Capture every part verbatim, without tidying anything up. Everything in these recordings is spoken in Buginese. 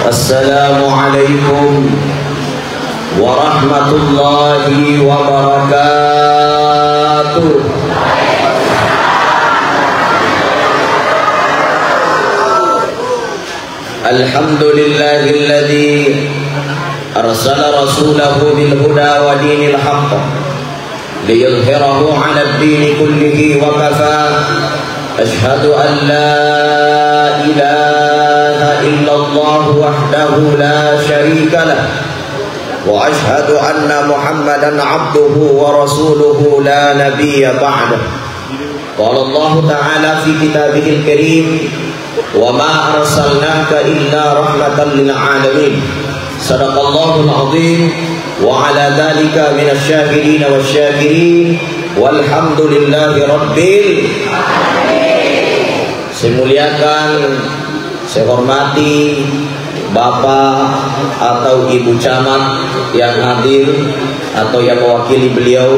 السلام عليكم ورحمة الله وبركاته. الحمد لله الذي أرسل رسوله بالهدى ودين الحق ليظهره على الدين كله وكفى. أشهد أن لا إله إلا الله وحده لا شريك له، وأشهد أن محمدا عبده ورسوله لا نبي بعده. قال الله تعالى في كتابه الكريم: وما أرسلناك إلا رحمة للعالمين. صدق الله العظيم، وعلى ذلك من الشاهدين والشاكرين، والحمد لله رب العالمين. Saya muliakan, saya hormati Bapak atau Ibu Camat yang hadir atau yang mewakili beliau,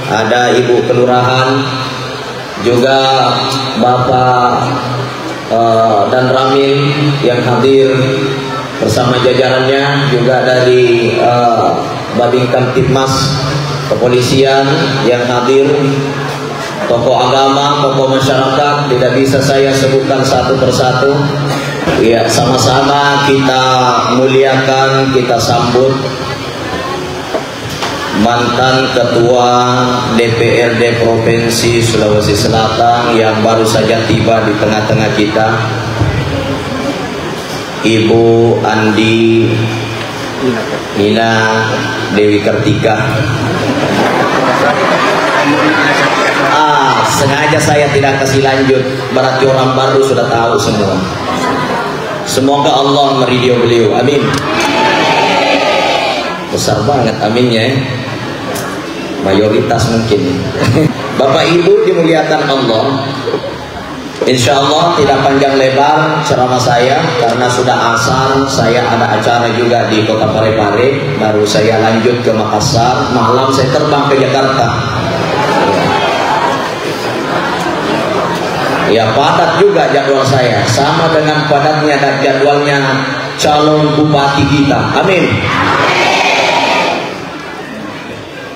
ada Ibu Kelurahan, juga Bapak, eh, dan Ramil yang hadir bersama jajarannya, juga dari, eh, Babinkan Tipmas Kepolisian yang hadir, tokoh agama, tokoh masyarakat, tidak bisa saya sebutkan satu persatu. Ya, sama-sama kita muliakan, kita sambut mantan Ketua D P R D Provinsi Sulawesi Selatan yang baru saja tiba di tengah-tengah kita, Ibu Andi Nina Dewi Kartika. Ah, sengaja saya tidak kasih lanjut, berarti orang baru sudah tahu semua. Semoga Allah meridhoi beliau. Amin. Besar banget aminnya, ya. Mayoritas mungkin. Bapak Ibu dimuliakan Allah, insya Allah tidak panjang lebar ceramah saya, karena sudah asar, saya ada acara juga di Kota Parepare, baru saya lanjut ke Makassar, malam saya terbang ke Jakarta. Ya, padat juga jadwal saya, sama dengan padatnya dan jadwalnya calon bupati kita. Amin.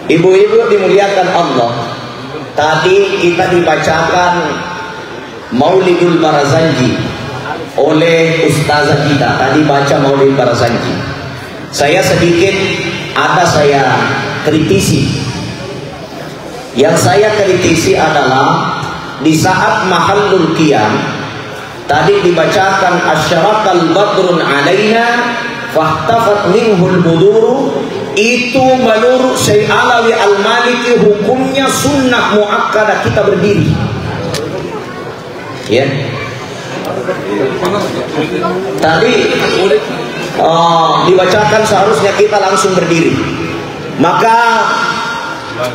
Ibu-ibu dimuliakan Allah, tadi kita dibacakan Maulidul Barzanji oleh ustazah kita. Tadi baca Maulid Barzanji. Saya sedikit ada saya kritisi. Yang saya kritisi adalah di saat mahallul qiyam, tadi dibacakan, "Asyraqal badrun alaina fahtafat minhul buduru," itu menurut Syekh Alawi Al-Maliki hukumnya sunnah muakkadah kita berdiri. Ya. Tadi, eh, dibacakan, seharusnya kita langsung berdiri. Maka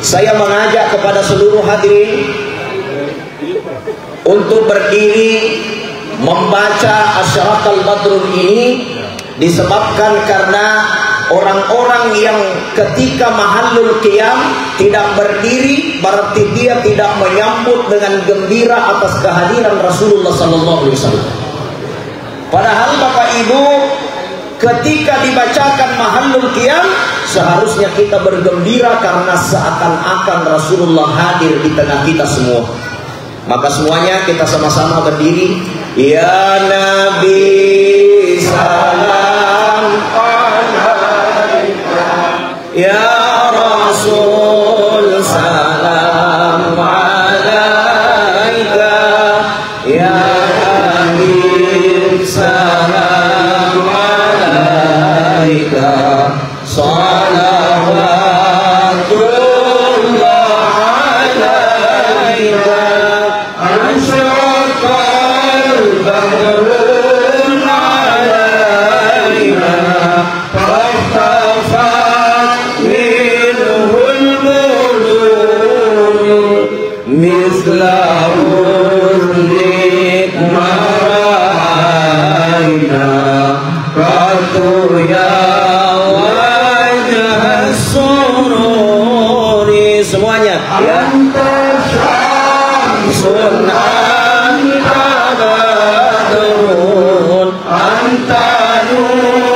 saya mengajak kepada seluruh hadirin untuk berdiri membaca Asyraqal Badrun ini, disebabkan karena orang-orang yang ketika mahallul qiyam tidak berdiri, berarti dia tidak menyambut dengan gembira atas kehadiran Rasulullah sallallahu alaihi wasallam. Padahal Bapak Ibu, ketika dibacakan mahallul qiyam, seharusnya kita bergembira karena seakan-akan Rasulullah hadir di tengah kita semua. Maka semuanya kita sama-sama berdiri. Ya Nabi, salam alaika. Ya Rasul, salam alaika. Ya Habib, salam alaika. Salawatullah alaika. Asyraqal badrun alaina, fahtafat minhul buduru, misla husnik ma ra'aina qattu ya wajhas sururi. Semuanya. Ya. Anta syamsun, anta badrun, anta nur.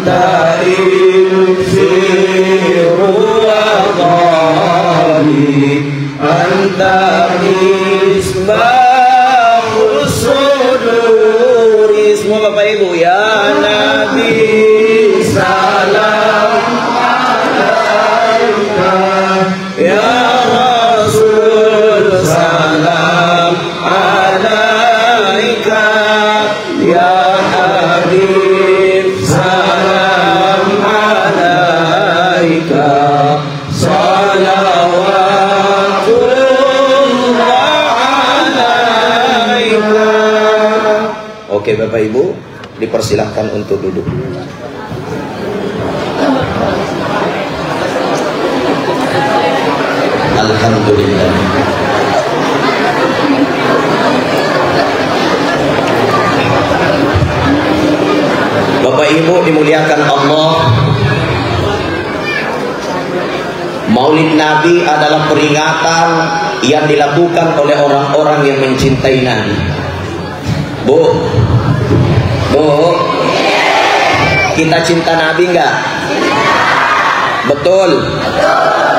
Ta'in fi ruwadani, anta misbahus suduri. Semua Bapak Ibu, ya Nabi, salam alaika. Ya Rasul, salam alaika. Ya Habib, salam alaika. Salawatullah alaika. Oke, Bapak Ibu, dipersilahkan untuk duduk. Alhamdulillah. Bapak Ibu dimuliakan Allah, Maulid Nabi adalah peringatan yang dilakukan oleh orang-orang yang mencintai Nabi. Bu, Bu, kita cinta Nabi nggak? Betul?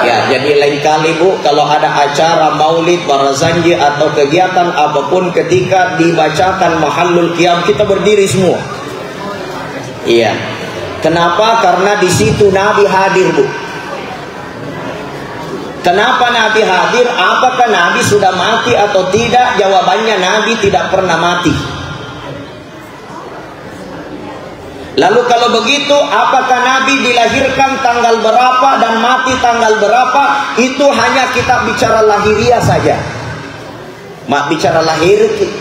Ya, jadi lain kali, Bu, kalau ada acara maulid, barazanji, atau kegiatan apapun, ketika dibacakan mahallul qiyam, kita berdiri semua. Iya. Kenapa? Karena di situ Nabi hadir, Bu. Kenapa Nabi hadir? Apakah Nabi sudah mati atau tidak? Jawabannya, Nabi tidak pernah mati. Lalu kalau begitu, apakah Nabi dilahirkan tanggal berapa dan mati tanggal berapa? Itu hanya kita bicara lahiriah saja. Mak bicara lahir ki.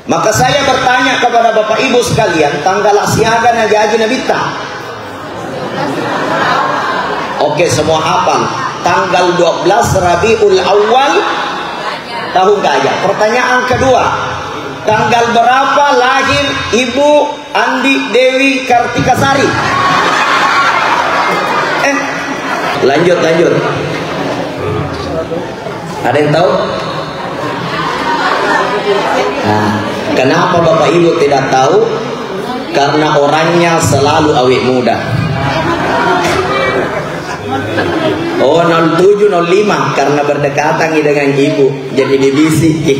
Maka saya bertanya kepada Bapak Ibu sekalian, tanggal siaga najaji Nabitta? Oke, semua hafal. Tanggal dua belas Rabiul Awal tahun gajah. Pertanyaan kedua, tanggal berapa lahir Ibu Andi Dewi Kartika Sari? Eh, lanjut, lanjut. Ada yang tahu? Nah, kenapa Bapak Ibu tidak tahu? Karena orangnya selalu awet muda. Oh, nol tujuh, nol lima, karena berdekatan dengan ibu, jadi dibisiki.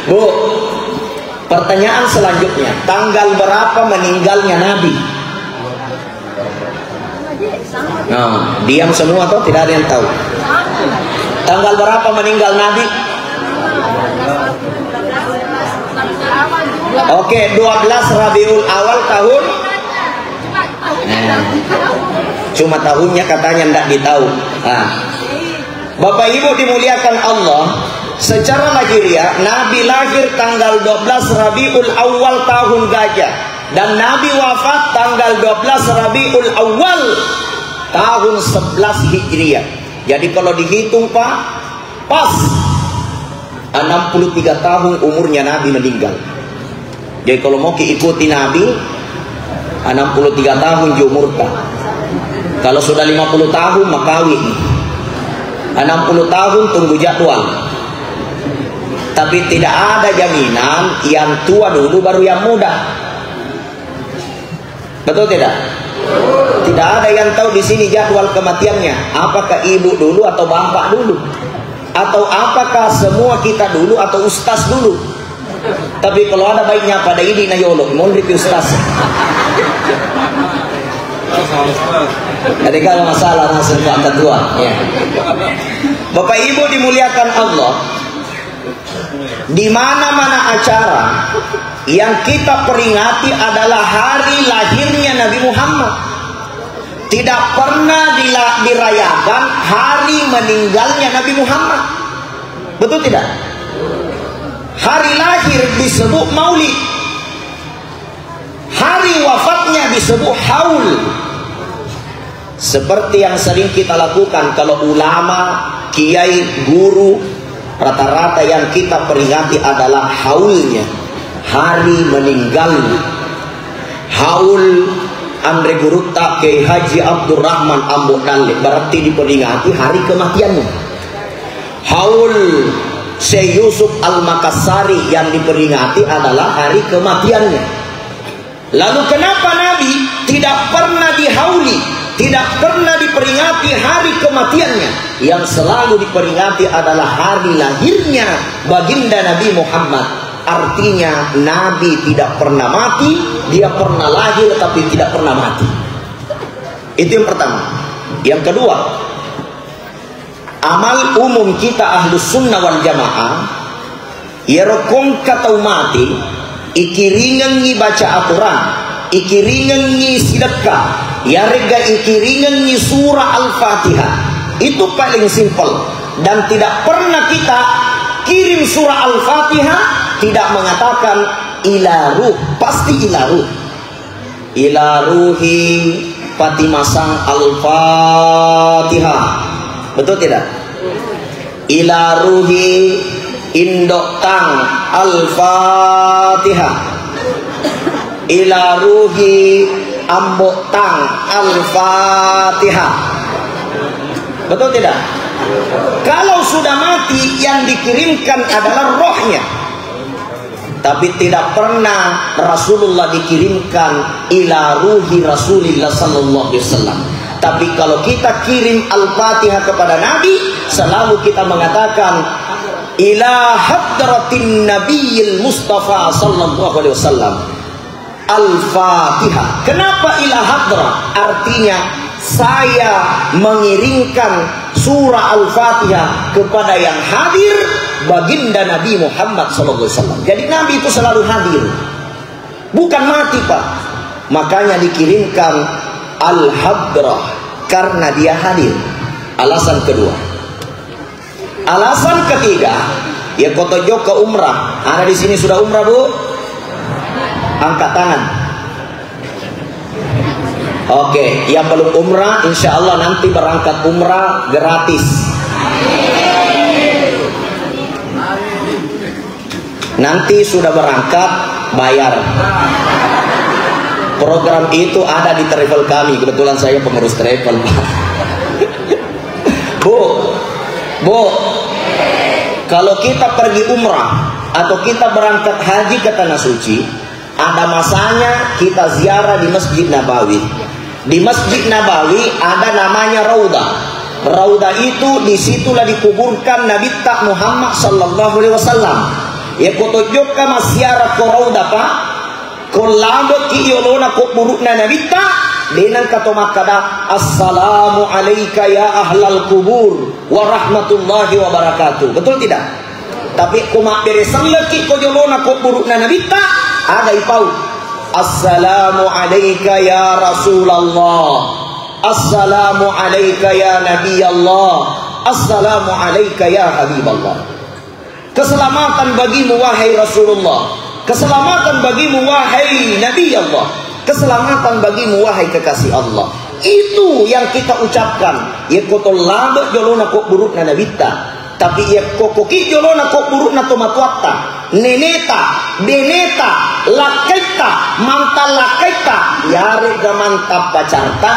Bu, pertanyaan selanjutnya, tanggal berapa meninggalnya Nabi? Nah, diam semua toh, tidak ada yang tahu. Tanggal berapa meninggal Nabi? Oke, dua belas Rabiul Awal tahun. Nah, cuma tahunnya katanya ndak ditahu. Nah, Bapak Ibu dimuliakan Allah, secara lahiriah Nabi lahir tanggal dua belas Rabiul Awal tahun gajah dan Nabi wafat tanggal dua belas Rabiul Awal tahun sebelas Hijriah. Jadi kalau dihitung, Pak, pas enam puluh tiga tahun umurnya Nabi meninggal. Jadi kalau mau ikuti Nabi, enam puluh tiga tahun ji umurta. Kalau sudah lima puluh tahun, makawin. Enam puluh tahun tunggu jadwal. Tapi tidak ada jaminan yang tua dulu baru yang muda. Betul tidak? Tidak ada yang tahu di sini jadwal kematiannya. Apakah ibu dulu atau bapak dulu? Atau apakah semua kita dulu atau ustaz dulu? Tapi kalau ada baiknya pada idi na yolo, monri pi ustaz. Jadi kalau masalah langsung Pak Ketua, ya. Bapak Ibu dimuliakan Allah, di mana-mana acara yang kita peringati adalah hari lahirnya Nabi Muhammad. Tidak pernah dila-, dirayakan hari meninggalnya Nabi Muhammad. Betul tidak? Hari lahir disebut Maulid. Hari wafatnya disebut Haul. Seperti yang sering kita lakukan, kalau ulama, kiai, guru, rata-rata yang kita peringati adalah haulnya, hari meninggalnya. Haul anre gurutta Kiai Haji Abdurrahman Ambo Dalle, berarti diperingati hari kematiannya. Haul Syekh Yusuf Al-Makassari yang diperingati adalah hari kematiannya. Lalu kenapa Nabi tidak pernah dihauli, tidak pernah diperingati hari kematiannya? Yang selalu diperingati adalah hari lahirnya baginda Nabi Muhammad. Artinya Nabi tidak pernah mati, dia pernah lahir tapi tidak pernah mati. Itu yang pertama. Yang kedua, amal umum kita Ahlus Sunnah wal Jamaah, iyaro ko engka tau mati, ikiringengngi baca Al-Quran, ikiringengngi sidekka, iyarega ikiringengngi surah Al-Fatihah. Itu paling simpel. Dan tidak pernah kita kirim surah Al-Fatihah tidak mengatakan ila ruh, pasti ila ruh. Ila ruhi patimasang Al-Fatihah. Betul tidak? Ila ruhi indok tang Al-Fatihah. Ila ruhi ambok tang Al-Fatihah. Betul tidak? Kalau sudah mati, yang dikirimkan adalah rohnya. Tapi tidak pernah Rasulullah dikirimkan ila ruhi Rasulillah sallallahu alaihi wasallam. Tapi kalau kita kirim Al-Fatihah kepada Nabi, selalu kita mengatakan ila hadratin Nabiyil Mustafa sallallahu alaihi wasallam. Al-Fatihah. Kenapa ila hadrah? Artinya, saya mengiringkan surah Al-Fatihah kepada yang hadir, baginda Nabi Muhammad sallallahu alaihi wasallam. Jadi Nabi itu selalu hadir. Bukan mati, Pak. Makanya dikirimkan Al-Hadrah, karena dia hadir. Alasan kedua. Alasan ketiga, ya koto jokka umrah. Ada di sini sudah umrah, Bu? Angkat tangan. Oke, yang belum umrah, insya Allah nanti berangkat umrah gratis. Nanti sudah berangkat, bayar. Program itu ada di travel kami. Kebetulan saya pengurus travel, Pak. Bu, Bu, kalau kita pergi umrah atau kita berangkat haji ke Tanah Suci, ada masanya kita ziarah di Masjid Nabawi. Di Masjid Nabawi ada namanya Raudah. Raudah itu, disitulah dikuburkan Nabitta Muhammad sallallahu alaihi wasallam. Ya koto jokka massiara ko Raudah, Pak. Ko labe'ki yolona kubburu'na Nabitta, de nengka to makkada, "Assalamu alaika ya ahlal kubur wa rahmatullahi wa barakatuh." Betul tidak? Tapi ko mabbere selle'ki ko jolona kubburu'na Nabitta, aga ipau? "Assalamu alaika ya Rasulallah. Assalamu alaika ya Nabi Allah. Assalamu alaika ya Habib Allah." Keselamatan bagimu, wahai Rasulullah. Keselamatan bagimu, wahai Nabi Allah. Keselamatan bagimu, wahai kekasih Allah. Itu yang kita ucapkan. Yekko to labe jolona kubburu'na Nabitta. Tapi yekko koki jolona kubburu'na tomatoatta, neneta, beneta, lakkaitta, mantan lakkaitta, yarega mantan pacarta,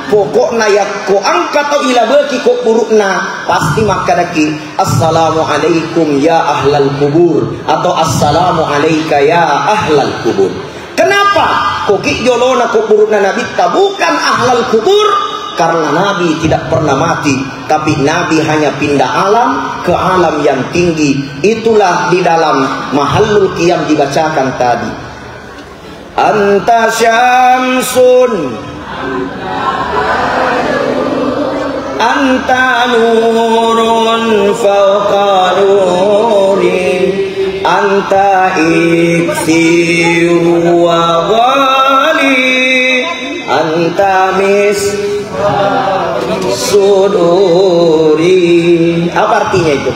pokokna yakko engka to ilabeki kubburu'na, pasti makkedaki, "Assalamualaikum ya ahlal kubur," atau "Assalamualaika ya ahlal kubur." Kenapa? Koki jolona kubburu'na Nabitta bukan ahlal kubur, karena Nabi tidak pernah mati, tapi Nabi hanya pindah alam ke alam yang tinggi. Itulah di dalam mahallul qiyam dibacakan tadi. Anta syamsun, anta nurun fauqa nuri, anta iksiru wa ghali, anta mis suduri. Apa artinya itu?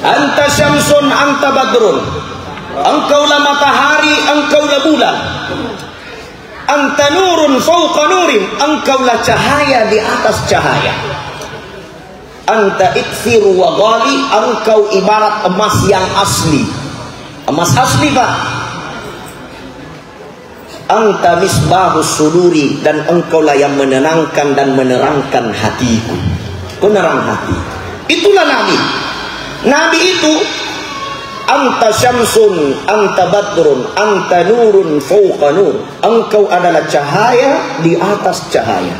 Anta syamsun, anta badrun. Engkaulah matahari, engkaulah bulan. Anta nurun fauqa nurin, engkaulah cahaya di atas cahaya. Anta iksiru wa ghali, engkau ibarat emas yang asli. Emas asli, Pak. Anta misbahus suduri, dan engkaulah yang menenangkan dan menerangkan hatiku. Penerang hati. Itulah Nabi. Nabi itu "Anta syamsun, anta badrun, anta nurun fauqa nur." Engkau adalah cahaya di atas cahaya.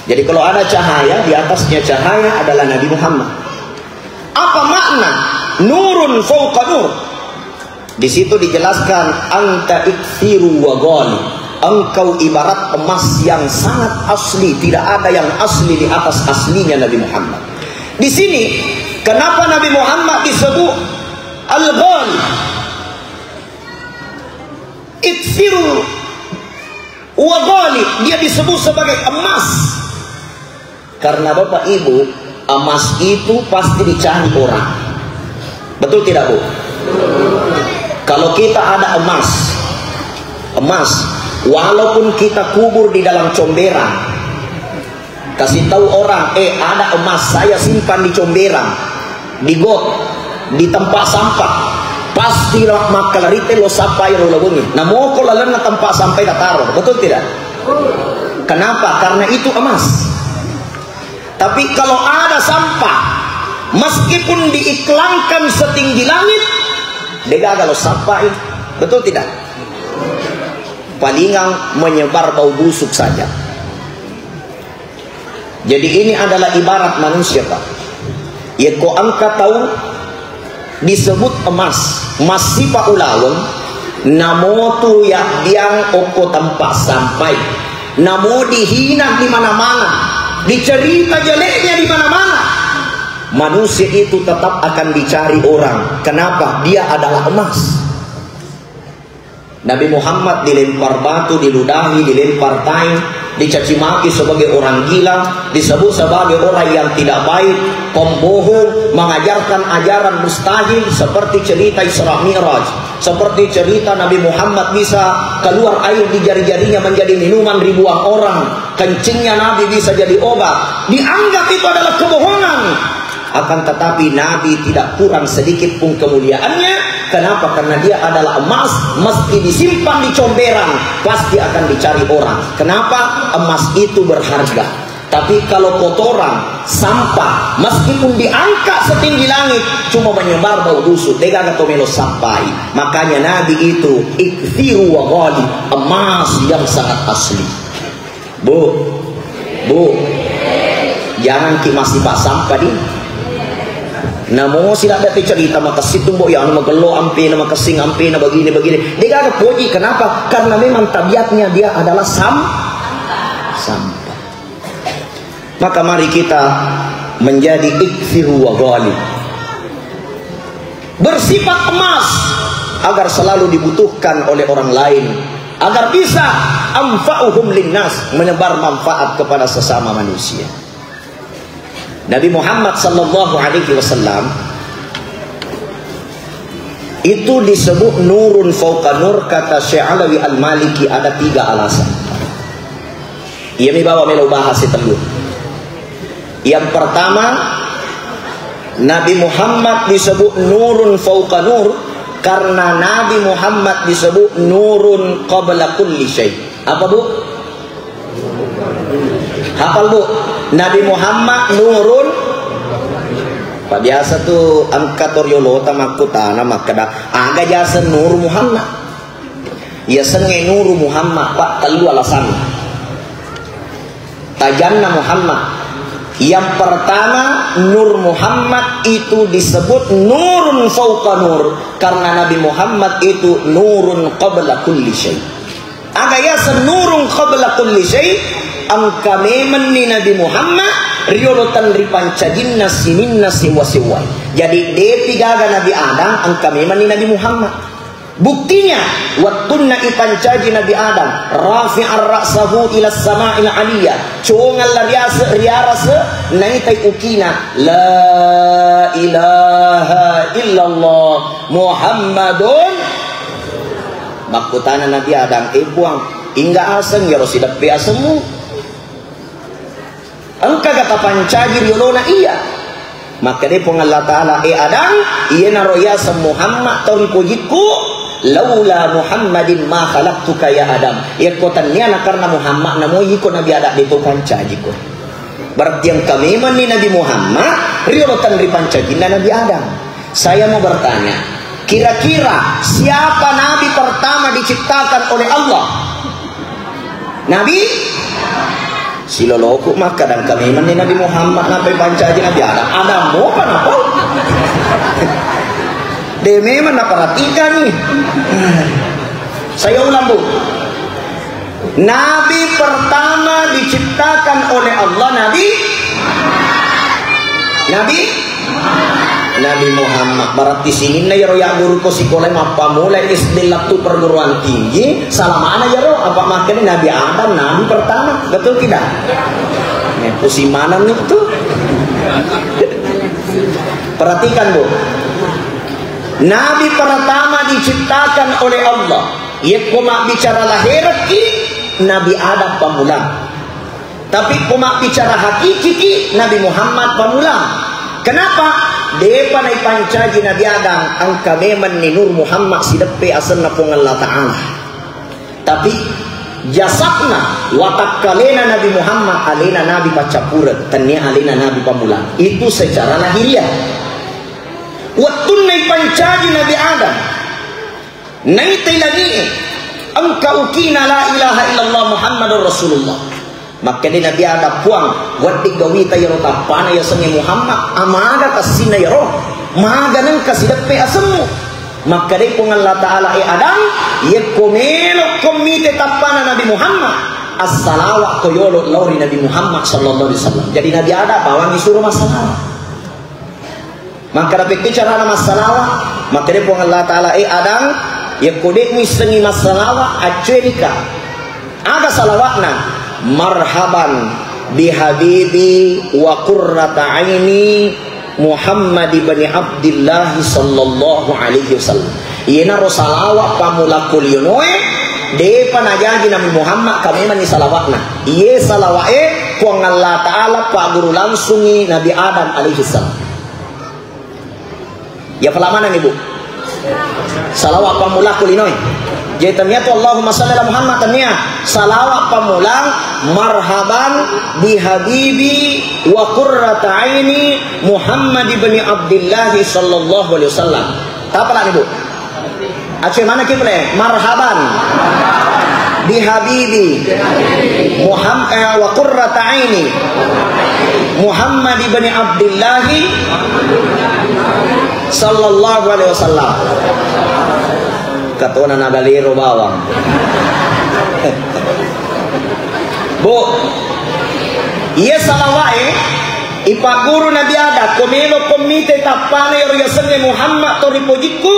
Jadi kalau ada cahaya, di atasnya cahaya adalah Nabi Muhammad. Apa makna nurun fauqa nur? Di situ dijelaskan, "Anta iksiru wa ghali." Engkau ibarat emas yang sangat asli, tidak ada yang asli di atas aslinya Nabi Muhammad. Di sini, kenapa Nabi Muhammad disebut al-ghali? Iksiru wa ghali, dia disebut sebagai emas. Karena Bapak Ibu, emas itu pasti dicari orang. Betul tidak, Bu? Kalau kita ada emas, emas, walaupun kita kubur di dalam comberan, kasih tahu orang, "Eh, ada emas saya simpan di comberan, di got, di tempat sampah." Pasti lo makkalarite lo sappai lo lawengi. Namoko lalenna tempat sampah tataro. Betul tidak? Kenapa? Karena itu emas. Tapi kalau ada sampah, meskipun diiklangkan setinggi langit, degaga lo sappai. Betul tidak? Palingan menyebar bau busuk saja. Jadi ini adalah ibarat manusia, Pak. Yekko engka tau disebut emas, massipa ulaweng, namo tu yabbiang okko tempat sampai, namo dihina di mana-mana, dicerita jeleknya di mana-mana, manusia itu tetap akan dicari orang. Kenapa? Dia adalah emas. Nabi Muhammad dilempar batu, diludahi, dilempar tai, dicaci maki sebagai orang gila, disebut sebagai orang yang tidak baik, pembohong, mengajarkan ajaran mustahil seperti cerita Isra Mi'raj, seperti cerita Nabi Muhammad bisa keluar air di jari-jarinya menjadi minuman ribuan orang, kencingnya Nabi bisa jadi obat. Dianggap itu adalah kebohongan. Akan tetapi, Nabi tidak kurang sedikit pun kemuliaannya. Kenapa? Karena dia adalah emas, meski disimpan di comberan, pasti akan dicari orang. Kenapa? Emas itu berharga. Tapi kalau kotoran, sampah, meskipun diangkat setinggi langit, cuma menyebar bau busuk, degaga to melo sappai. Makanya Nabi itu ikthiru wa ghali, emas yang sangat asli. Bu, Bu, jangan ki masih pak sampah di. Namo sila dati cerita makasih tu, Bu, ya, anu magello ampena, makessing ampena, begini, begini. Degaga poji, kenapa? Karena memang tabiatnya dia adalah sam-, sampah. Maka mari kita menjadi ikthiru wa ghali. Bersifat emas agar selalu dibutuhkan oleh orang lain, agar bisa anfa'uhum linnas, menyebar manfaat kepada sesama manusia. Nabi Muhammad sallallahu alaihi wasallam itu disebut nurun fauqa nur, kata Syekh Alawi Al-Maliki ada tiga alasan. Iya mi bawa melo bahas itu dulu. Yang pertama, Nabi Muhammad disebut nurun fauqa nur karena Nabi Muhammad disebut nurun qabla kulli syai. Apa, Bu? Hafal, Bu? Nabi Muhammad nurun. Pak, biasa tu engka to riolota makkutana makkeda, aga jasa Nur Muhammad? Yasengnge Nuru Muhammad, Pak, tellu alasanna. Tajanna Muhammad. Yang pertama, Nur Muhammad itu disebut nurun fauqa nur karena Nabi Muhammad itu nurun qabla kulli syai. Aga yaseng nurun qabla kulli syai, engka memenni Nabi Muhammad riolo tenripancajinna sininna sewwa-sewwae. Jadi, depi gaga Nabi Adam, engka memenni Nabi Muhammad. Buktinya, wettunna ipancaji Nabi Adam, rafi'ar ra'sahu ila sama'il aliyah, congang la riase-, riarase, naitai ukina, "La ilaha illallah Muhammadun." Makkutana Nabi Adam, "Eh, Puang, ingga aseng iyaro sideppe asemmu?" Engkaga tapancaji ri olona iya? Makkeda Puang Allah Ta'ala, "Eh Adam, iyanaro yaseng Muhammad tau ripojikku, laula Muhammadin ma khalaqtuka ya Adam." Yakko tenniana karena Muhammad, namo iko Nabi Adam de to pancajiko. Berarti engka memenni Nabi Muhammad, riolo tenripancajinna Nabi Adam. Saya mau bertanya, Kira-kira siapa nabi pertama diciptakan oleh Allah? Nabi? Siloloku makkadang kami meni Nabi Muhammad, napai pancaji Nabi Adam? Adam mopa napa? De memang naperhatikan ni. Saya ulang, Bu. Nabi pertama diciptakan oleh Allah, Nabi Nabi Nabi Muhammad. Berarti sininna yaro ya guru ko sikola mappamula S D lettu perguruan tinggi, salamana yaro apa makkeda Nabi Adam nabi pertama, betul tidak? Ya, pusing maneng itu. Perhatikan, Bu. Nabi pertama diciptakan oleh Allah. Yekko mabbicara laherekki, Nabi Adam pammula. Tapi ko mabbicara hakikiki, Nabi Muhammad pammula. Kenapa? Depa naipancaji Nabi Adam, engka memenni Nur Muhammad sideppe asenna Puang Allah Ta'ala. Tapi jasadna, watakkalena Nabi Muhammad, alena Nabi paccappureng, tennia alena Nabi pammula. Itu secara lahiriah. Wettunna ipancaji Nabi Adam, naitai langi'e, engka ukina la ilaha illallah Muhammadur Rasulullah. Makkeda Nabi Adam, "Puang, wedding gawita yaro tappana yasengnge Muhammad, amaga kassinna yaro? Maga nengka sideppe asemmu?" Makkeda Puang Allah Ta'ala, "E Adam, yekko melokko mite tappana Nabi Muhammad, assalawakko yolo lao ri Nabi Muhammad sallallahu alaihi wasallam." Jadi Nabi Adam bawangi suro massalawa. Makkeda pekki carana massalawa, makkeda Puang Allah Ta'ala, "E Adam, yekko de muissengi massalawa, accuenika." Aga salawa'na? "Marhaban bihabibi wa qurrata aini Muhammad ibni Abdillah sallallahu alaihi wasallam." Iyenaro salawa pammula ko linoe, depa najaji Nabi Muhammad, ka memanni salawa'na. Iye salawa'e Puang Allah Ta'ala pagguru langsungi Nabi Adam alaihi salam. Ya, pala maneng, Ibu? Salawat pammula ko linoe. Jadi, tania tu Allahumma salli ala Muhammad, tania. Salawat pammula, "Marhaban bihabibi wa qurrata aini Muhammad ibni Abdillah sallallahu alaihi wasallam." Tapa lagi, Bu? Aceh mana ki pale? "Marhaban bihabibi Muham-, eh, wa qurrata aini Muhammad ibni Abdillahi sallallahu alaihi wasallam." Katona nagalero bawang. Bu, iya salawa'e ipagguru Nabi Adam, ko melo ko mite tappana ero yasengnge Muhammad to ripojikku,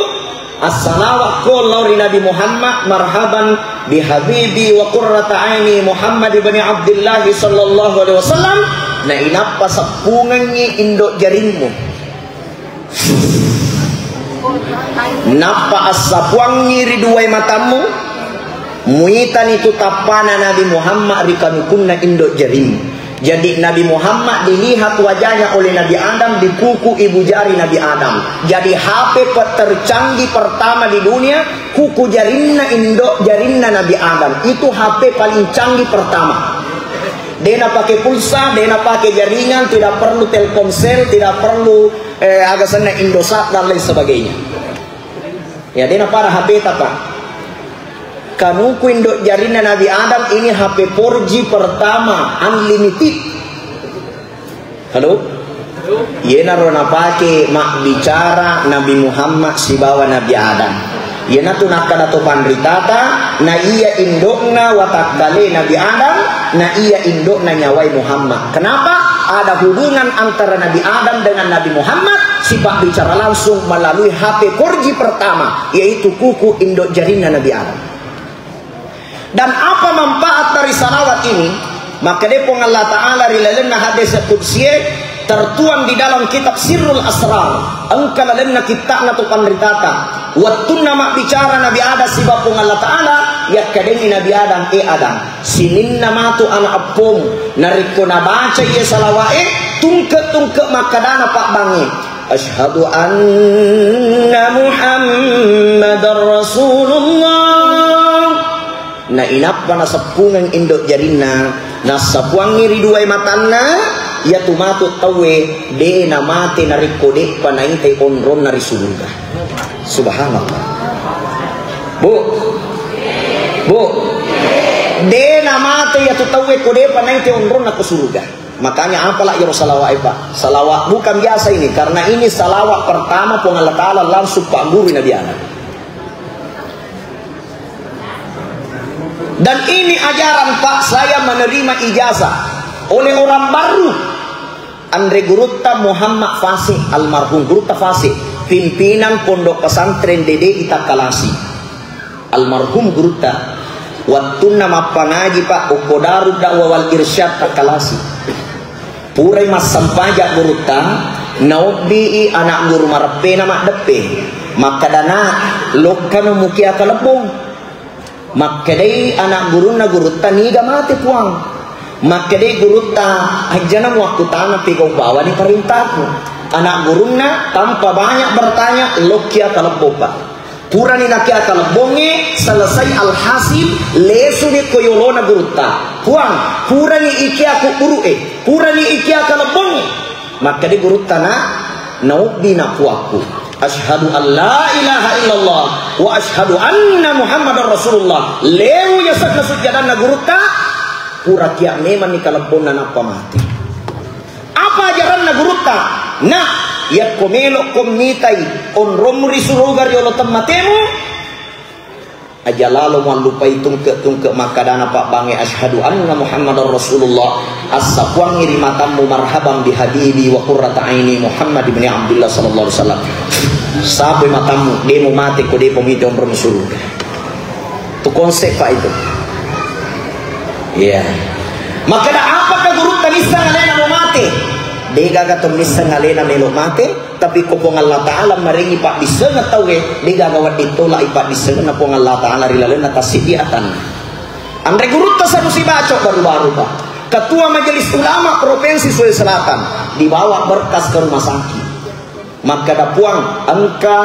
Assalawakko lao ri Nabi Muhammad, marhaban bihabibi wa qurrata aini Muhammad ibni Abdillah sallallahu alaihi wasallam, na inappa seppungengngi indo jarimmu. Nappa assapuangngi ri duai matammu, muitani tu tappana Nabi Muhammad ri kanukunna indo jarimmu. Jadi, Nabi Muhammad dilihat wajahnya oleh Nabi Adam di kuku ibu jari Nabi Adam. Jadi, H P pe-, tercanggih pertama di dunia, kuku jarinna indo jarinna Nabi Adam. Itu H P paling canggih pertama. De' napake pulsa, de' napake jaringan, tidak perlu Telkomsel, tidak perlu, eh, aga senna Indosat dan lain sebagainya. Ya, de' napada H P-ta, Pak. Kanuku indo jarinna Nabi Adam ini H P four G pertama, unlimited. Halo? Iyenaro napake mabbicara Nabi Muhammad sibawa Nabi Adam. Iyanatu nakkada to panritata, na iya indokna watakkale Nabi Adam, na iya indokna nyawai Muhammad. Kenapa? Ada hubungan antara Nabi Adam dengan Nabi Muhammad, sipabbicara langsung melalui H P four G pertama, yaitu kuku indo jarinna Nabi Adam. Dan apa manfaat dari salawat ini? Makkeda Puang Allah Ta'ala ri lalenna hadis qudsie, tertuang di dalam kitab Sirrul Asrar, engka lalenna kitta'na tu panritata. Wettunna mabbicara Nabi Adam sibawa Puang Allah Ta'ala, yakkadengngi Nabi Adam, "E Adam, sininna matu ana eppomu, narekko nabaca iye salawa'e, tungke-tungke makkadana pabbangnge, 'Asyhadu anna Muhammadar Rasulullah.'" Na inappa naseppungeng indo jarinna, nassapuangngi ri duai matanna, iyatu matu tauwe de' namate narekko de'pa naitai onronna ri suruga. Subhanallah. Bu, bu, de namate iyatu tauwe ko depa naengke onronna ko suruga. Makanya apalah iyaro salawat, Pak? Salawat bukan biasa ini, karena ini salawat pertama Puang Allah Ta'ala langsung paggurui Nabi Adam. Dan ini ajaran, Pak, saya menerima ijazah oleh orang baru. Anre gurutta Muhammad Fasih, almarhum gurutta Fasih, pimpinan Pondok Pesantren Dede Itakkalasi. Almarhum gurutta, wattunna mappangaji, Pak, okko Darud Da'wah wal Irsyad Takkalasi. Purai massampaja gurutta, naobbii anak guru mareppena maddeppe. Makkadana, lokkano mukia kalebbong. Makkedai anak gurunna gurutta, niga mate, Puang? Makkedai gurutta, ajjana muakkutana pegau bawani parentaku. Anak gurunna tanpa banyak bertanya, lokkia kalebbong, Pak. Purani nakia kalebbongnge, selesai alhasil, lesuni ko yolona gurutta. Puang, purani ikia kubburu'e, purani ikia kalebbongnge. Makkeda gurutta, na, naobbi na puakku. Asyhadu an la ilaha illallah wa asyhadu anna Muhammadar Rasulullah. Lewu yasenna sujjadanna gurutta, pura kia memanni kalebbonna nappa mati. Apa ajaranna gurutta? Na, yakko melokko mitai onrommu ri suruga riolo temmatemu, aja lalo muallupai tungke-tungke makkadana pabbangnge, "Asyhadu anna Muhammadar Rasulullah." Assapuangngi ri matammu, "Marhaban bi habibi wa qurrata aini Muhammad ibni Abdillah sallallahu alaihi wasallam." Sapoi matammu, demo mate ko depo mite onrommu suruga. Tu konsep, Pak, itu. Iya. Makkeda, apakah gurutta misseng alena lo mate? Degaga to misseng alena melo mate, tapi ko Puang Allah Ta'ala marengi paddissengeng tauwe, degaga wedding tolai paddissengenna Puang Allah Ta'ala ri lalenna tassiddi atanna. Anre gurutta Sanusi Baco baru-baru, Pak. Ketua Majelis Ulama Provinsi Sulawesi Selatan, dibawa berkas ke rumah sakit. Makkeda, "Puang, engka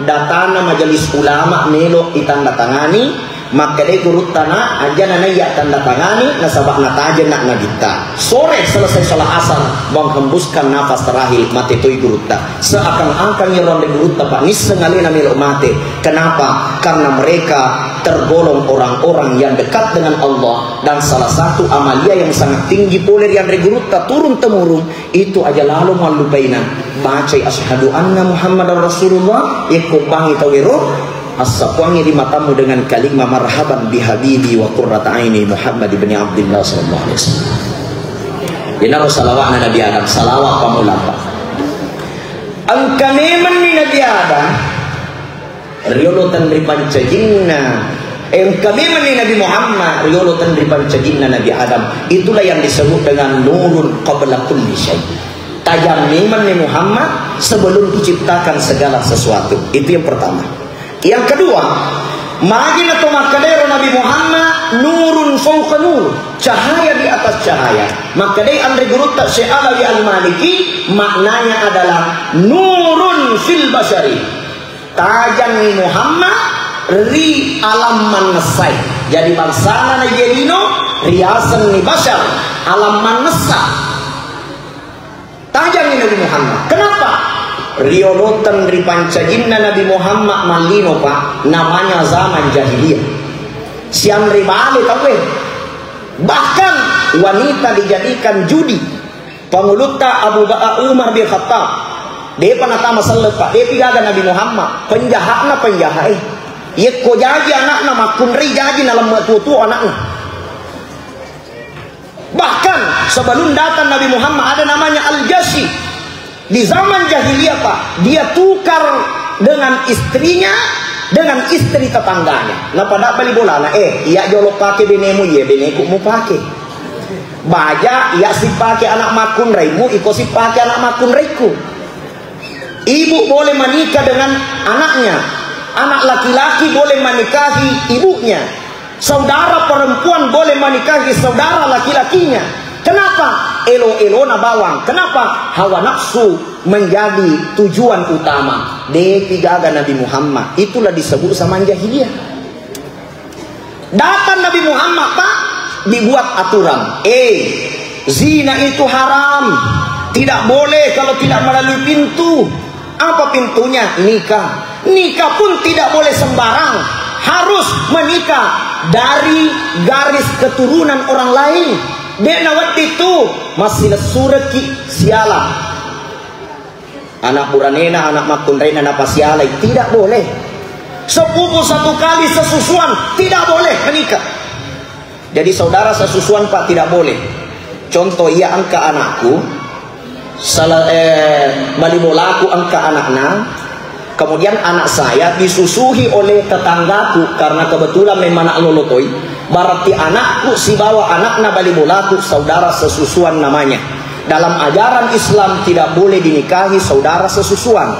datana Majelis Ulama melo itandatangani." Makkedai gurutta, "Na, aja nanaiya tandatangani, nasaba natajeng na nabitta." Sore selesai sholat asar, menghembuskan nafas terakhir, mate toi gurutta. Seakan-akan iyaro anre gurutta, Pak, nisseng alena melo mate. Kenapa? Karena mereka tergolong orang-orang yang dekat dengan Allah, dan salah satu amalia yang sangat tinggi pole ri anre gurutta turun temurun, itu aja lalo muallupaina. Bacai asyhadu anna Muhammadar Rasulullah, yakko bangi tauwero, assapuangngi ri matammu dengan kalimat marhaban bi habibi wa qurrata aini Muhammad ibni Abdillah sallallahu alaihi wasallam. Inaro salawatna Nabi Adam, salawat pamula, Pak. Engka memenni Nabi Adam riolo tenri pancajinna, eh, engka memenni Nabi Muhammad riolo tenri pancajinna Nabi Adam. Itulah yang disebut dengan nurun qabla kulli syai. Tajang memenni Muhammad sebelum diciptakan segala sesuatu. Itu yang pertama. Yang kedua, magi na to makkedaro Nabi Muhammad, nurun fauqa nur, cahaya di atas cahaya. Makkedai anre gurutta Syekh Alawi Al-Maliki, maknanya adalah nurun fil basyari. Tajangngi Muhammad ri alam mannessai. Jadi bangsana na iye lino riasenni basyar, alam mannessa. Tajangngi Nabi Muhammad. Kenapa? Riolotan ri pancajinna Nabi Muhammad mallino, Pak, namanya zaman jahiliyah. Sianre bale tauwe. Bahkan wanita dijadikan judi. Pangulutta Abu Ba-, Umar bin Khattab. Depa natama selleng, Pak. Depi gaga Nabi Muhammad. Penjahatna penjahat, eh. Yekko jaji anakna makkunrai jaji nalemme tuo-tuo anakna. Bahkan sebelum datang Nabi Muhammad ada namanya Al-Jashi. Di zaman jahiliyah, Pak, dia tukar dengan istrinya, dengan istri tetangganya. Napada bali bolana, eh, iya jolo pake benemu, iya beneku mu pake. Baja, iya sipake anak makkunraimu, iko sipake anak makkunraiku. Ibu boleh menikah dengan anaknya, anak laki-laki boleh menikahi ibunya, saudara perempuan boleh menikahi saudara laki-lakinya. Kenapa? Elo-elona bawang. Kenapa? Hawa nafsu menjadi tujuan utama. Depi gaga Nabi Muhammad. Itulah disebut zaman jahiliyah. Datang Nabi Muhammad, Pak, dibuat aturan. Eh, zina itu haram. Tidak boleh kalau tidak melalui pintu. Apa pintunya? Nikah. Nikah pun tidak boleh sembarang, harus menikah dari garis keturunan orang lain. De'na wedding tu massilessureki siala. Anak buranena, anak makkunraina napasialai, tidak boleh. Sepupu satu kali sesusuan, tidak boleh menikah. Jadi saudara sesusuan, Pak, tidak boleh. Contoh, iya engka anakku, salah, eh, bali bolaku engka anakna, kemudian anak saya disusui oleh tetanggaku karena kebetulan memang anak lolotoi, berarti anakku sibawa anakna bali bolaku saudara sesusuan namanya. Dalam ajaran Islam tidak boleh dinikahi saudara sesusuan.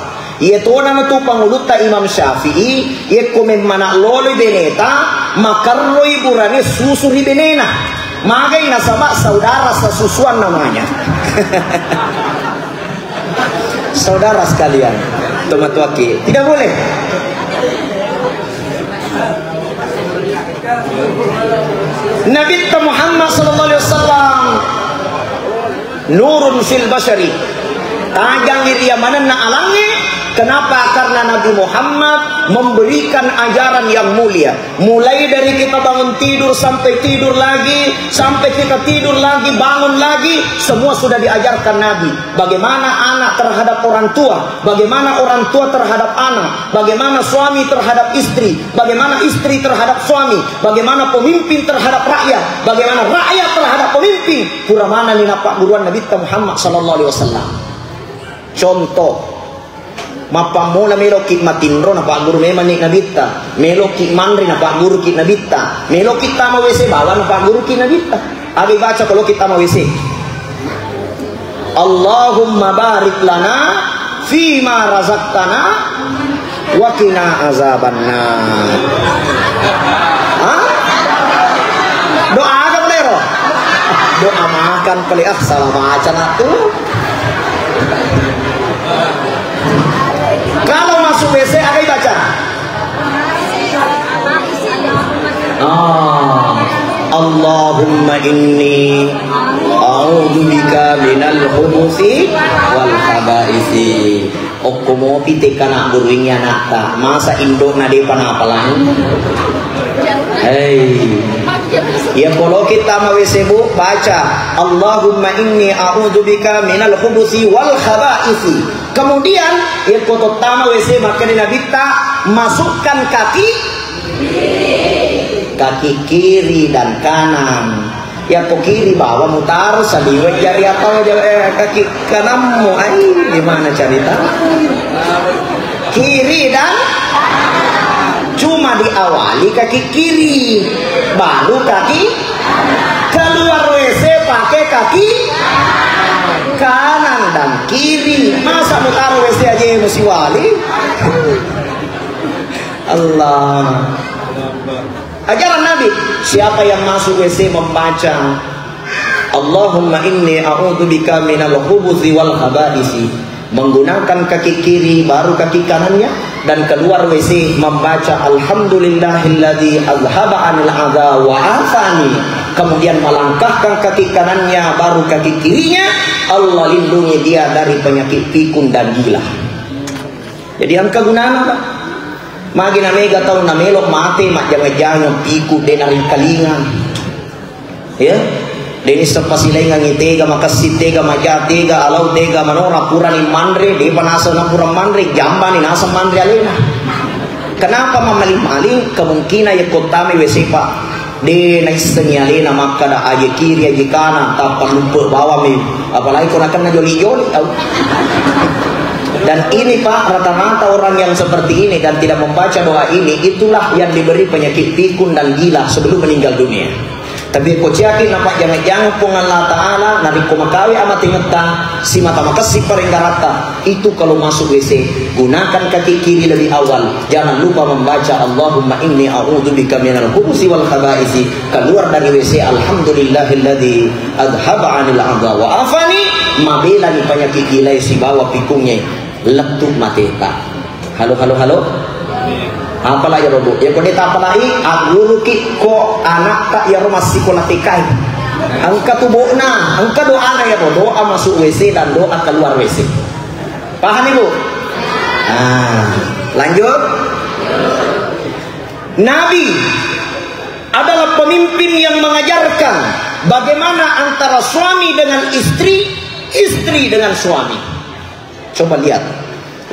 Iye tona natu pangulutta Imam Syafi'i, yekko memmana loloi beneta, makarroi burane susu ri benena. Magai nasaba saudara sesusuan namanya. Saudara sekalian, tomatoaki, tidak boleh. Nabitta Muhammad sallallahu alaihi wasallam nurun fil basyari. Tajang ri manenna alangnge. Kenapa? Karena Nabi Muhammad memberikan ajaran yang mulia. Mulai dari kita bangun tidur sampai tidur lagi, sampai kita tidur lagi, bangun lagi, semua sudah diajarkan Nabi. Bagaimana anak terhadap orang tua, bagaimana orang tua terhadap anak, bagaimana suami terhadap istri, bagaimana istri terhadap suami, bagaimana pemimpin terhadap rakyat, bagaimana rakyat terhadap pemimpin. Pura manenni nappagguruang Nabitta Muhammad sallallahu alaihi wasallam. Contoh, mappammula meloki matinro, napagguru memanni Nabitta. Meloki manre, napagguruki Nabitta. Meloki tama W C bawang, napagguruki Nabitta. Aga ibaca ko loki tama W C? Allahumma barik lana fima razaqtana wa qina azabannar. Hah? Doa aga pale ro? Doa makan pale, ah, salah baca nak tu. Kalau masuk W C, aga ibaca? Ah, Allahumma inni a'udzubika minal khubusi wal khabaisi. Okko mopi teka nagguruingi anatta, masa indokna depa napalang? Hei. Iya poloki tama W C, Bu, baca, Allahumma inni a'udzubika minal khubusi wal khabaisi. Kemudian, iya koto tama W C, makkeda Nabitta, masukkan kaki, kaki kiri dan kanan. Yako kiri bawang mutaro saliweng jari atau ja-, eh, kaki kanammu. Ai, gimana cerita? Kiri dan cuma diawali kaki kiri, baru kaki keluar W C pakai kaki kanan dan kiri. Masa mutaro W C aja musiwali? Allah. Ajaran Nabi, siapa yang masuk W C membaca, "Allahumma inni a'udzubika minal khubuthi wal khabaisi," menggunakan kaki kiri, baru kaki kanannya, dan keluar W C membaca, "Alhamdulillahilladzi azhaba anil adza wa afani," kemudian melangkahkan kaki kanannya, baru kaki kirinya, Allah lindungi dia dari penyakit pikun dan gila. Jadi engka gunana, Pak. Magi na mega tau na melo mate majjama-jama piku de naringkalinga. Ya. Deni sepasilaingangi tega makessi, tega maja, tega alau, tega manora, purani manre, de panasa na pura manre, jambani nasa manre alena. Kenapa mamaling-maling? Kemungkinan ya kotami W C, Pak. De naissengi alena makkada aje kiri, aje kanan, tappa luppe bawammi. Apalagi ko nakenna joli-joli, au. Dan ini, Pak, rata-rata orang yang seperti ini dan tidak membaca doa ini, itulah yang diberi penyakit pikun dan gila sebelum meninggal dunia. Tapi ko ciaki napajjama-jama Puang Allah Ta'ala, narekko makawe amatengetta, simata makessi parenggaratta, itu kalau masuk W C, gunakan kaki kiri lebih awal. Jangan lupa membaca, "Allahumma inni a'udzubika minal khubusi wal khabaisi." Keluar dari W C, "Alhamdulillahilladzi adhaba anil adha wa afani." Mabelani penyakit gilai sibawa pikungnge. Lettu mateta. Halo, halo, halo. Apala ya, Bu? Ya, ko de tapalai, agguruki ko anakta ya ro massikola T K. Engka tu bokna, engka doana ya, Bu. Doa masuk W C dan doa keluar W C. Paham, Ibu? Ah. Lanjut. Nabi adalah pemimpin yang mengajarkan bagaimana antara suami dengan istri, istri dengan suami. Coba lihat.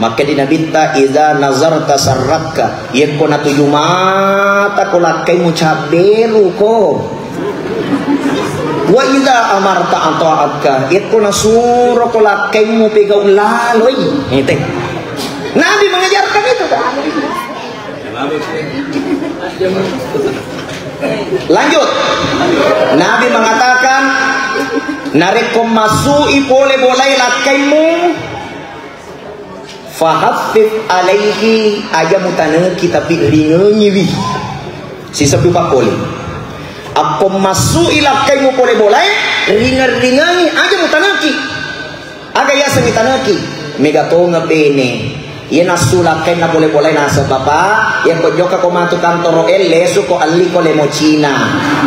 Maka di Nabitta, "Idza nazarta sarratka." Yekko natuju mata ko lakkaimu cabberu ko. "Wa idza amarta ata'atka." Yekko nasuro ko lakkaimu pegau laloi. Ite. Nabi mengajarkan itu, kan? Lanjut. Nabi mengatakan, narekko masui pole bolai lakkaimu, fahaffif alaihi, aja mutaneki tapi ringengiwi. Sisebbu pakkoli. Akko masui lakkaimu pole bolai, ringeng-ringengi, aja mutaneki. Aga yaseng itaneki? Mega tongeng bene. Iye nassu lakkainna pole-polai naseng, Bapak, yekko jokka ko matu kantoro e, lesu ko, elli ko lemo Cina,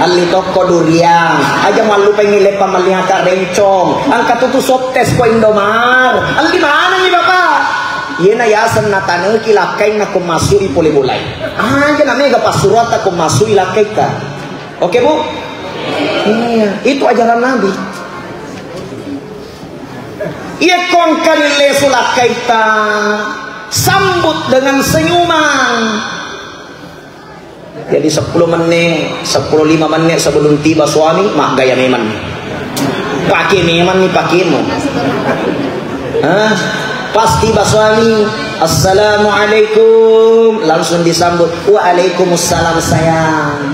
elli tokko duriang, aja mallupaingi leppa melliaka rencong, engka tutu sottes ko Indomar, elli manengi, Bapak. Iyena yaseng nataneki lakkainna ko masui pole-polai. Aja na mega passuroatta ko masui lakkaikka. Oke, Bu? Iya, itu ajaran Nabi. Yekko engkani lesu lakkaitta, sambut dengan senyuman. Jadi sepuluh menit, sepuluh lima menit sebelum tiba suami, maggaya memang. Pake memang ni pakemu. Hah? Pas tiba suami, "Assalamualaikum," langsung disambut, "Waalaikumsalam, sayang."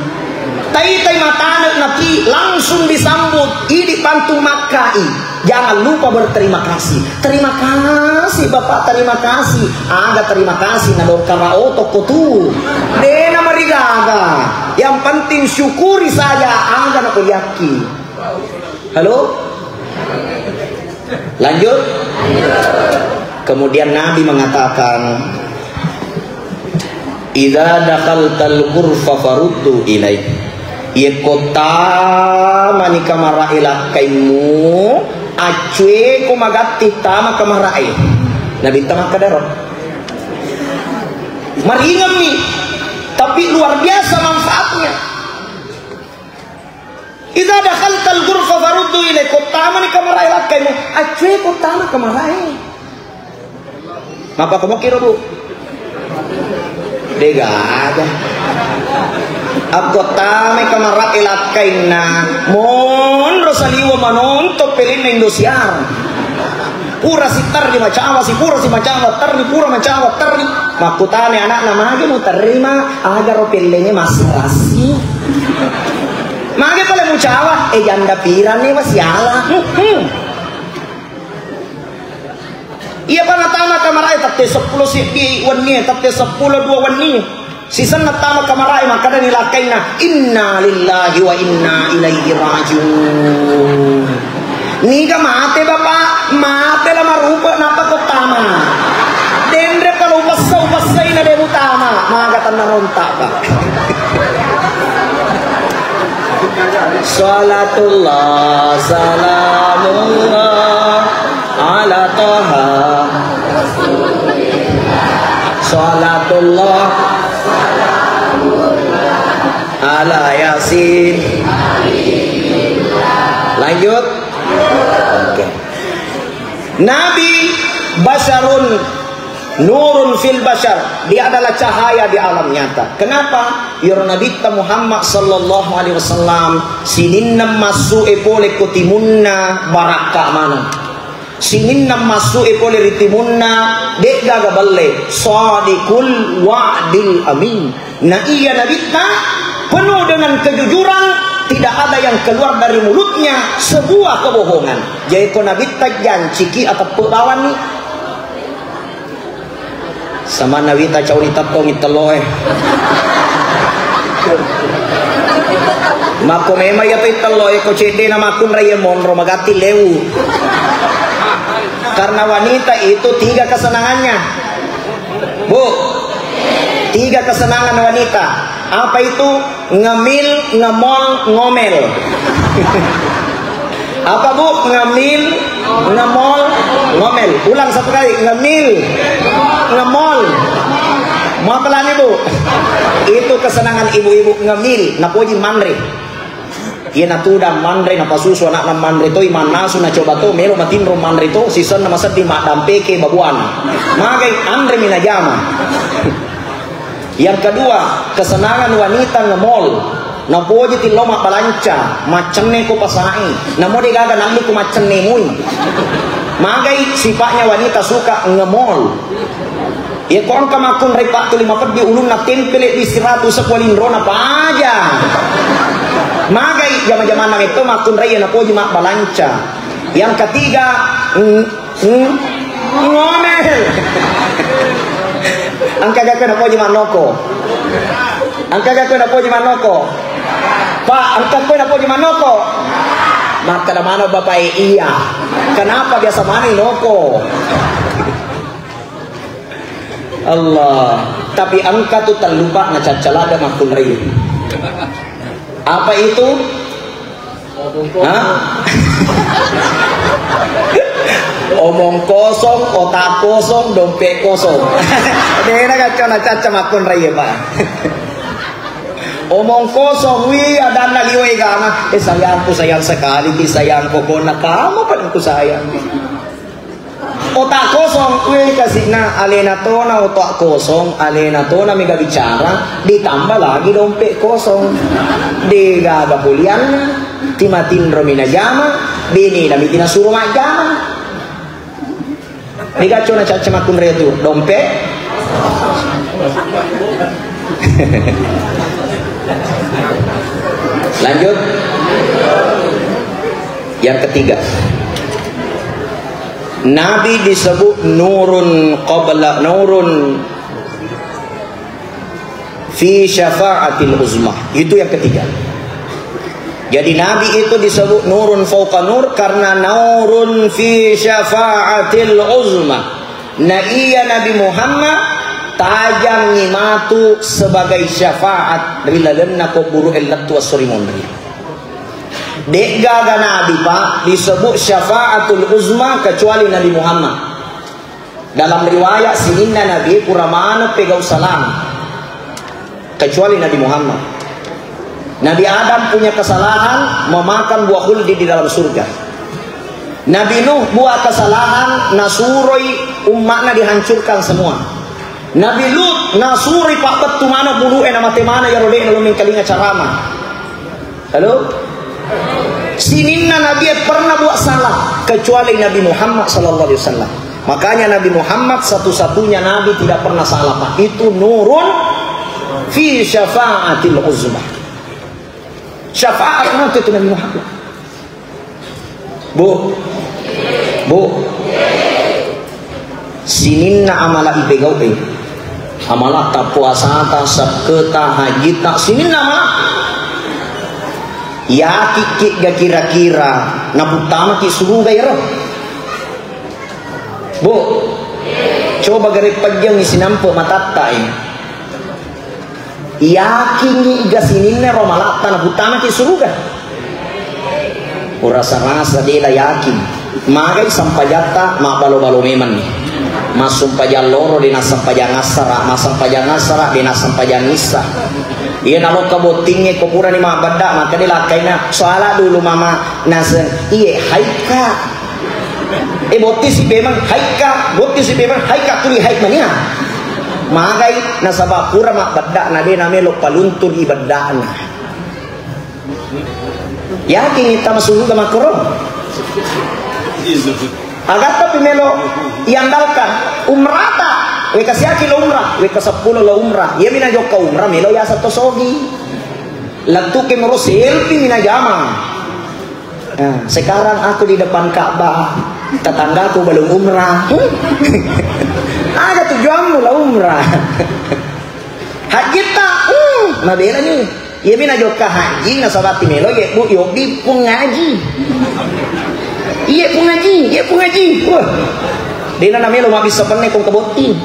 Taitai matane naki langsung disambut, idi pantu makkai. Jangan lupa berterima kasih. "Terima kasih, Bapak, terima kasih." Aga terima kasih, nadokkara otokko tu. Dena marigaga. Yang penting syukuri saja, aga nakuliakki. Halo? Lanjut. Kemudian Nabi mengatakan, "Idza dakhaltal ghurfa faruddu ilaih." Yekko tamani kamarae lakkaimmu, accueko magatti tama kamarae. Nabitta makkadaro. Maringemmi, tapi luar biasa manfaatnya. "Idza dakhaltal ghurfa faruddu ilaih." Ko tamani kamarae lakkaimu, accueko tama kamarae. Mappakomoki ro, Bu? Degaga. Akko tamai kamarae lakkainna, monro saliwa manonton pelinna Indosiar. Pura si terri macawa si, pura si macawa terri, pura macawa terri. Makkutana anakna, "Magi muterri, Ma?" "Agaro pellengnge masserassi." "Magi pale mucawa?" "Eh, janda piranni, wasiala." Hmm, hmm. Iya pa natama kamarae tette seppulo seddi wennie, tette seppulo dua wennie. Sisenna tama kamarae, makkedani lakkainna, "Inna lillahi wa inna ilaihi rajiun." "Niga mate, Bapak?" "Mate la marupa, nappa ko tama?" "Denre pala upassa, upassai na de mutama." Maga tenna ronta, Pak. Salatullah, salamullah. Ala Toha. Salatullah. Ala Yasin. Lanjut. Oke. Nabi basyarun nurun fil basyar. Dia adalah cahaya di alam nyata. Kenapa? Iyaro Nabitta Muhammad sallallahu alaihi wasallam sininna massu e pole ko timunna barakka maneng. Sininna massu e pole ri timunna, de'gaga belle, sadiqul wa'dil amin. Na iya Nabitta penuh dengan kejujuran, tidak ada yang keluar dari mulutnya sebuah kebohongan. Jadi ko Nabitta janciki, ateppe bawanni. Samanna wita cauri tettongi telloe. Makko memang iya to telloe, ko cedde na makkunrai monro magatti lewu. Karena wanita itu tiga kesenangannya. Bu, tiga kesenangan wanita. Apa itu? Ngemil, ngemol, ngomel. Apa, Bu? Ngemil, ngemol, ngomel. Ulang satu kali. Ngemil, ngemol, Mapalani, Bu. Itu kesenangan ibu-ibu ngemil, napoji manre. Iya natudang manre, napasusu anakna manre toi, mannasu, nacoba to, melo matinro manre to, sisenna masedding maddampeke babuana. Magai anremi najama. Yang kedua, kesenangan wanita ngemol. Napoji tillo mabbalanca, maccenne ko pasai, namo degaga nalli ko maccenne mui. Magai sipatnya wanita suka ngemol. Iya ko engka makkunrai pattu lima peddi ulunna tempele di siratu sekualinrona paja. Magai jama-jamanna metto makkunrai iya napoji mabbalanca. Yang ketiga, mm, mm, ngomel. Engka gakku napoji mannoko. Engka gakku napoji mannoko. Pak, engka kue napoji mannoko. Makkeda mana bapak e iya. Kenapa biasa mana noko? Allah. Tapi engka tu tellu, Pak, nacaccala ada makkunrai. Apa itu? Hah? Omong kosong, otak kosong, dompet kosong. Dena kacau na caca makkunrai, Pak. Omong kosong, wih, adanna liwe gana. Eh, sayangku, sayang sekali, ki sayang pokokna kamu paling ku sayang. Otak kosong, weh, kasikna alena tona otak kosong, alena tona mega bicara, ditambah lagi dompet kosong. Degaga kulianna, timatinro minajama, bene nami tinasuro majjama. Dega cona caca makkunrai tu, dompet. Lanjut. Yang ketiga. Nabi disebut nurun qabla nurun fi syafa'atil uzma. Itu yang ketiga. Jadi Nabi itu disebut nurun fauqa nur karena nurun fi syafa'atil uzma. Na iya Nabi Muhammad tajangngi matu sebagai syafaat ri lalenna kuburu ellettu assori monri. De'gaga nabi, Pak, disebut syafaatul uzma kecuali Nabi Muhammad. Dalam riwayat, sininna nabi pura maneng pegau salam, kecuali Nabi Muhammad. Nabi Adam punya kesalahan memakan buah khuldi di dalam surga. Nabi Nuh buat kesalahan, nasuroi umma'na dihancurkan semua. Nabi Lut nasuroi pabbettu maneng bulu'e, namate maneng iyaro de'na lo mengkalinga carama. Halo? Sininna nabi pernah buat salah kecuali Nabi Muhammad sallallahu alaihi wasallam. Makanya Nabi Muhammad satu-satunya nabi tidak pernah salah, Pak. Itu nurun fi syafaatil uzma. Syafaat matu itu Nabi Muhammad. Bu, bu, sininna amala ipegau'i, amalatta, puasata, sakketa, hajjitta, sininna amala. Yakikki ga kira-kira naputtamaki suruga iyaro? Bu, coba gare pejjengngi sinampe matatta e. Yakingngi ga sininna ro malatta naputtamaki suruga? Urasa-rasa dela yakin. Magai sempajatta mabbalo-balo memanni. Massumpajang loro de nassempajang assara, massempajang assara de nassempajang issa. Iya nalokka bottingnge ko purani mabbedda, maka de lakkaina, "Soala dulu mama naseng, iye haikka." Eh, botti si pemeng haikka, botti si pemeng haikka, tuli haik mania. Magai nasaba pura mabbedda na de namelo paluntur ibeddana. Yakin itta masuruga makkoro? Agatta pi melo iandalkan umrata, weka siaki lo umrah, weka seppulo lo umrah. Iya mina jokka umrah melo yasa tosogi. Lattuke moro selfie mina jama. Nah, sekarang aku di depan Ka'bah, tetanggaku belum umrah. Ada tujuanmu lah umrah. Haji ta, hmm, mabela ni. Iya mina jokka haji nasabati melo ye bu yobi pung ngaji. Iya pung ngaji, iya pung ngaji. Wah. Dena namelo mabissa penne kong kebotti.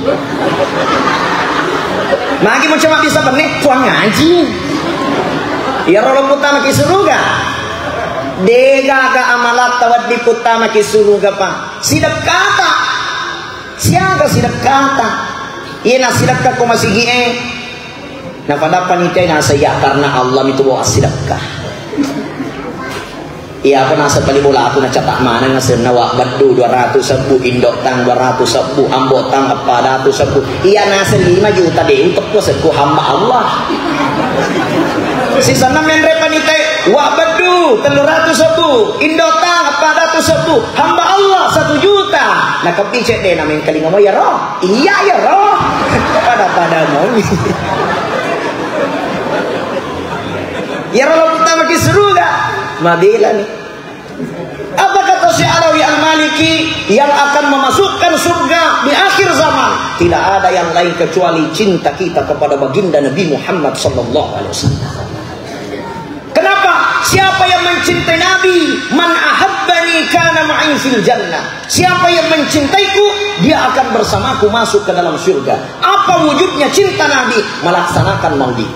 Magi mo cuma bisa penne kuang ngaji. Iya rolo puttana ki suruga. Degaga amalatta waddi puttana ki suruga pa. Sidekkata. Siaga sidekkata. Iya nasidekka ko masigi'e, napadappa nite naseng iya karena Allah mitu bawa asidekka. Iya apa naseng bali bolaku nacatak maneng asenna wa beddu dua ratus sebbu, indo tang dua ratus sebbu, ambo tang eppa datu sebbu. Iya naseng lima juta de uteppo sekku hamba Allah. Sisenna menre panite wa beddu tellu ratus sebbu, indo tang eppa datu sebbu, hamba Allah satu juta. Nakeppi cedde na mengkalinga mo ya roh. Iya, iya, roh. Pada-pada moni. Iya, roh, pertama ke surga. Mabela nih. Apa kata Syekh Alawi Al-Maliki yang akan memasukkan surga di akhir zaman? Tidak ada yang lain kecuali cinta kita kepada baginda Nabi Muhammad sallallahu alaihi wasallam. Kenapa? Siapa yang mencintai Nabi, man ahabbani kana ma'i fil jannah. Siapa yang mencintaiku, dia akan bersamaku masuk ke dalam surga. Apa wujudnya cinta Nabi? Melaksanakan maulid.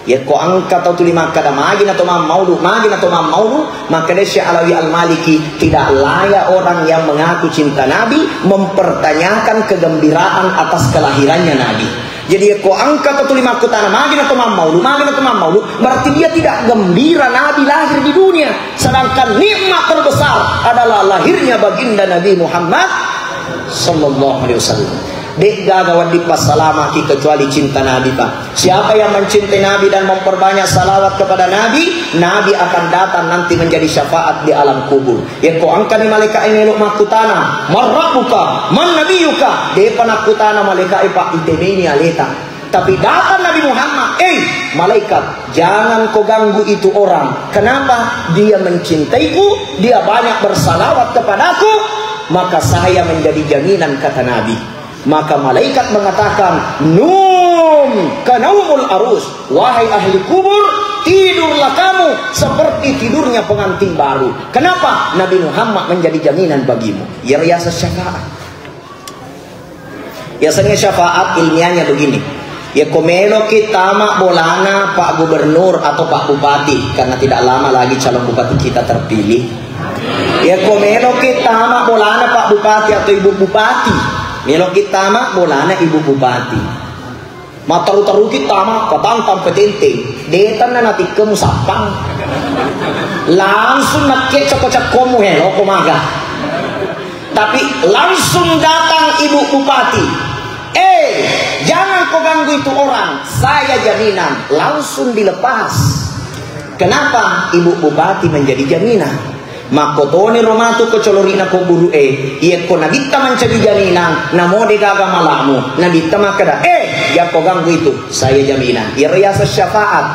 Yekko engka tau tuli makkada, magi na to mammaulu, magi na to mammaulu, makkada Syekh Alawi Al-Maliki, tidak layak orang yang mengaku cinta Nabi mempertanyakan kegembiraan atas kelahirannya Nabi. Jadi, yekko engka tau tuli makkutana, magi na to mammaulu, magi na to mammaulu, berarti dia tidak gembira Nabi lahir di dunia. Sedangkan nikmat terbesar adalah lahirnya baginda Nabi Muhammad sallallahu alaihi wasallam. De'gaga wedding passalamaki kecuali cinta Nabi, Pak. Siapa yang mencintai Nabi dan memperbanyak salawat kepada Nabi, Nabi akan datang nanti menjadi syafaat di alam kubur. Yekko engkani malaika'e melo makkutana, "Man rabbuka? Man nabiyuka?" De'pa nakkutana malaika'e, Pak, itemeini aleta. Tapi datang Nabi Muhammad, "Eh, malaikat, jangan kau ganggu itu orang. Kenapa? Dia mencintaiku, dia banyak bersalawat kepadaku, maka saya menjadi jaminan," kata Nabi. Maka malaikat mengatakan, "Num kanaumul arus." Wahai ahli kubur, tidurlah kamu seperti tidurnya pengantin baru. Kenapa? Nabi Muhammad menjadi jaminan bagimu. Iya riaseng syafaat. Biasanya syafaat ilmiahnya begini. Yekko meloki tama bolana Pak Gubernur atau Pak Bupati, karena tidak lama lagi calon bupati kita terpilih. Yekko meloki tama bolana Pak Bupati atau Ibu Bupati, meloki tama bolana Ibu Bupati. Mataru-taruki tama, patantang petenteng. Detanna natikkemu sappang. Langsung nakke cekko-cekkomu, he, loko maga. Tapi langsung datang Ibu Bupati. "Eh, jangan kau ganggu itu orang. Saya jaminan." Langsung dilepas. Kenapa Ibu Bupati menjadi jaminan? Makkotoniro matu ko colori'na ko buru'e, iyekko nabitta mancaji jaminang, namo degaga malamu, nabitta makkeda, "Eh, jakko ganggu itu, saya jaminang." Iyaro yaseng syafaat.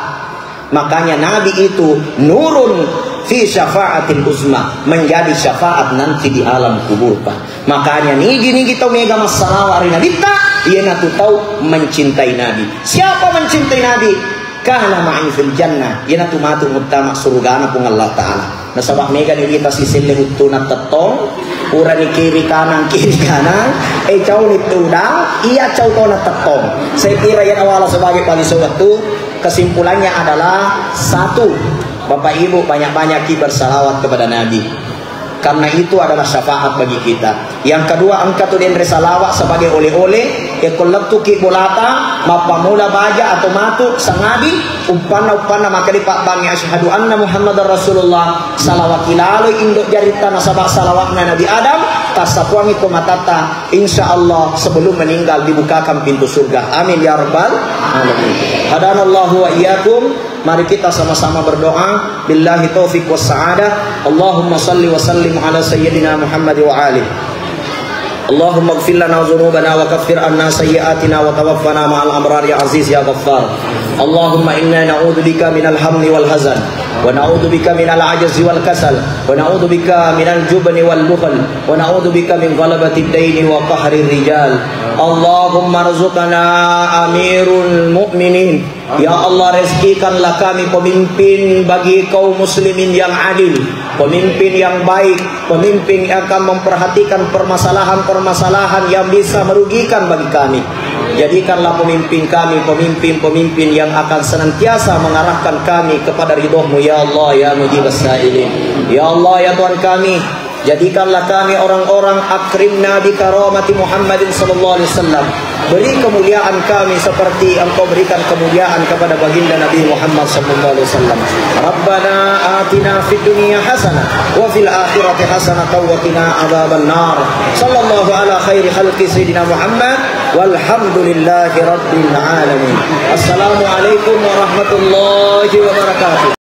Makanya Nabi itu nurun fi syafaatil uzma, menjadi syafaat nanti di alam kubur, Pak. Makanya nigi-nigi tau mega massalawa ri nabitta, iyanatu tau mencintai Nabi. Siapa mencintai Nabi? Kana ma'i fil jannah, iyanatu matu muttama surugana Puang Allah Ta'ala. Nasaba mega ni wita siselle uttuna tettong, purani kiri kanan, kiri kanan, eh, cauni tudang, iya cau tona tettong. Saya kira iyana wala sebagai paliso wettu, kesimpulannya adalah satu, Bapak Ibu banyak-banyakki bersalawat kepada Nabi. Karena itu adalah syafaat bagi kita. Yang kedua, engka tu denre salawat sebagai oleh-oleh, yakko lettuki bolata, mappamula baja atau matu sangabi, umpanna-umpanna makkeda pabbangnge asyhadu anna Muhammadar Rasulullah, salawat kilaloi indo jaritta nasaba salawatna Nabi Adam, tassapuangi ko matatta, insya Allah sebelum meninggal dibukakan pintu surga. Amin ya rabbal alamin. Hadanallahu wa iyyakum. Mari kita sama-sama berdoa. Billahi taufiq was sa'adah. Allahumma salli wa sallim ala sayyidina Muhammad wa ali. Allahumma ighfir lana dzunubana wa kaffir anna sayyi'atina wa tawaffana ma'al abrar ya aziz ya ghaffar. Allahumma inna na'udzu bika minal hammi wal hazan wa na'udzu bika minal ajzi wal kasal wa na'udzu bika minal jubni wal bukhl wa na'udzu bika min ghalabatid daini wa qahrir rijal. Allahumma rzuqna amirul mu'minin. Ya Allah, rezekikanlah kami pemimpin bagi kaum muslimin yang adil, pemimpin yang baik, pemimpin yang akan memperhatikan permasalahan-permasalahan yang bisa merugikan bagi kami. Jadikanlah pemimpin kami pemimpin-pemimpin yang akan senantiasa mengarahkan kami kepada ridhomu, ya Allah, ya Mujibas Sailin. Ya Allah, ya Tuhan kami, Jadikanlah kami orang-orang akrimna bi karamati Muhammadin sallallahu alaihi wasallam. Beri kemuliaan kami seperti Engkau berikan kemuliaan kepada baginda Nabi Muhammad sallallahu alaihi wasallam. Rabbana atina fid dunya hasanah wa fil akhirati hasanah wa qina adzaban nar. Sallallahu ala khairi khalqi sayyidina Muhammad walhamdulillahi rabbil alamin. Assalamualaikum warahmatullahi wabarakatuh.